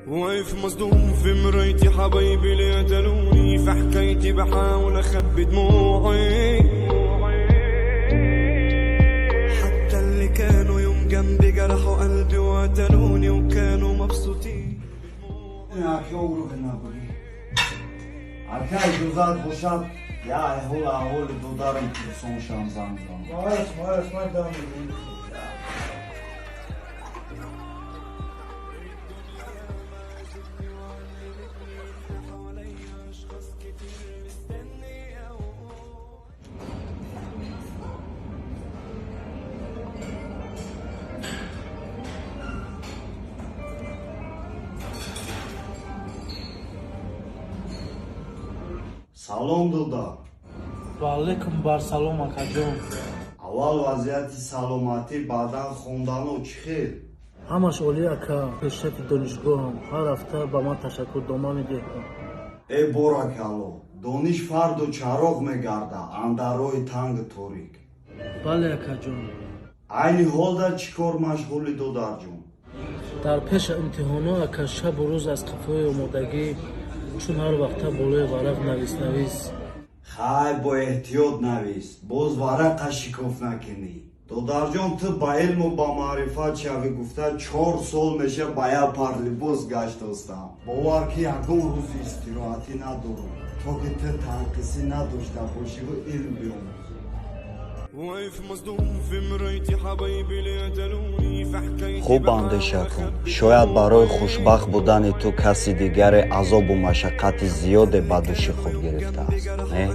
واقف مصدوم في مرايتي، حبايبي اللي قتلوني في حكايتي، بحاول اخبي دموعي. حتى اللي كانوا يوم جنبي جرحوا قلبي وقتلوني وكانوا مبسوطين. Ака, иҷозат бошад, я аҳвол аҳволи додарам пурсон шам, занг зан. Марас, марас, ман дам мегирам. Салом, додар. Ваалайкум барсалом, акаҷон. Аввал вазъияти саломатӣ, баъдан хондану чӣ хел? Ҳамаш олӣ, ака. Пешрафти донишгоҳам, ҳар ҳафта ба ман ташаккурнома медиҳанд. Э, боракалло, дониш фарду чароғ мегарда андар роҳи тангу торик. Бале, акаҷон. Айни ҳол дар чӣ кор машғули, додарҷон? Дар пеша имтиҳонҳо, ака, шабу рӯз аз қафои омодагӣ, чун ҳар вақта болои варақ навис навис. Хай, бо эҳтиёт навис, боз варақа шикоф накунӣ. Додарҷон, ту ба илму ба маърифат шавӣ гуфта, 4 сол меша ба як пар либос гаштостам. Бовар ки ягон рӯзи истироҳатӣ надорам, то ки ту танқисӣ надошта бошиву илм биомӯзӣ. واقف مصدوم في مرايتي، حبايبي اللي قتلوني في حكايتي. Хуб андеша кун, шояд барои хушбахт будани ту каси дигаре азобу машаққати зиёде ба дӯши худ гирифтааст, не?